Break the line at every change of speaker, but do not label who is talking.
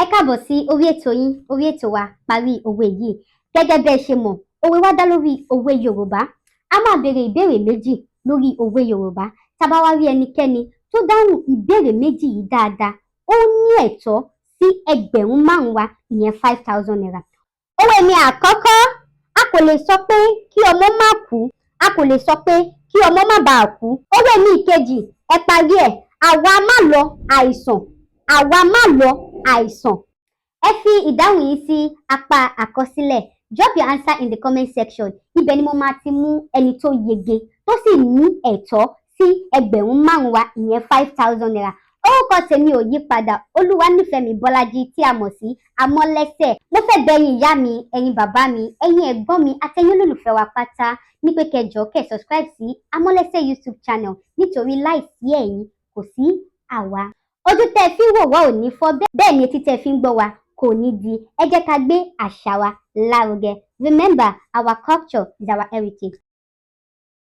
Ẹ káàbọ̀ sí orí ètò yín, orí ètò wa, Parí Òwe Yìí. Gẹ́gẹ́ bẹ́ ẹ ṣe mọ̀, òwe wa dá lórí òwe Yorùbá. A máa béèrè ìbéèrè méjì lórí òwe Yorùbá. Tá a bá wá rí ẹnikẹ́ni tó dáhùn ìbéèrè méjì yìí dáadáa, ó ní ẹ̀tọ́ sí 5,000 wa, ìyẹn ₦5,000. Òwe mi àkọ́kọ́: a kò lè sọ pé kí ọmọ má kú, a kò lè sọ pé kí ọmọ má bàa kú. Òwe mi ìkejì, ẹ parí ẹ̀: àwa má lọ àìsàn, àwa má lọ àìsàn. Ẹ fi ìdáhùn yín sí apá àkọsílẹ̀. Drop your answer in the comment section. Ibẹ̀ ni mo máa ti mú ẹni tó yege tó sì ní ẹ̀tọ́ sí 5,000 wa, ìyẹn ₦5,000. Orúkọ tèmi ò yí padà, Olúwanífẹ̀mí Bọ́lájí tí a mọ̀ sí Amọ́lẹ́sẹ̀. Mo fẹ́ bẹ̀ ẹ̀yin ìyá mi, ẹ̀yin bàbá mi, ẹ̀yin ẹ̀gbọ́n mi àtẹ̀yin olólùfẹ́ wa pátá ní pé kẹ́ jọ̀ọ́, kẹ́ subscribe sí Amọ́lẹ́sẹ̀ YouTube channel, nítorí láìsí ẹ̀yin, kò sí àwa. Ojú tẹ́ ẹ fi ń wò wá ò ní fọ́, bẹ́ẹ̀ ni etí tẹ́ ẹ fi ń gbọ́ wa kò ní di. Ẹ jẹ́ ká gbé àṣà wa lárugẹ. Remember, our culture is our heritage.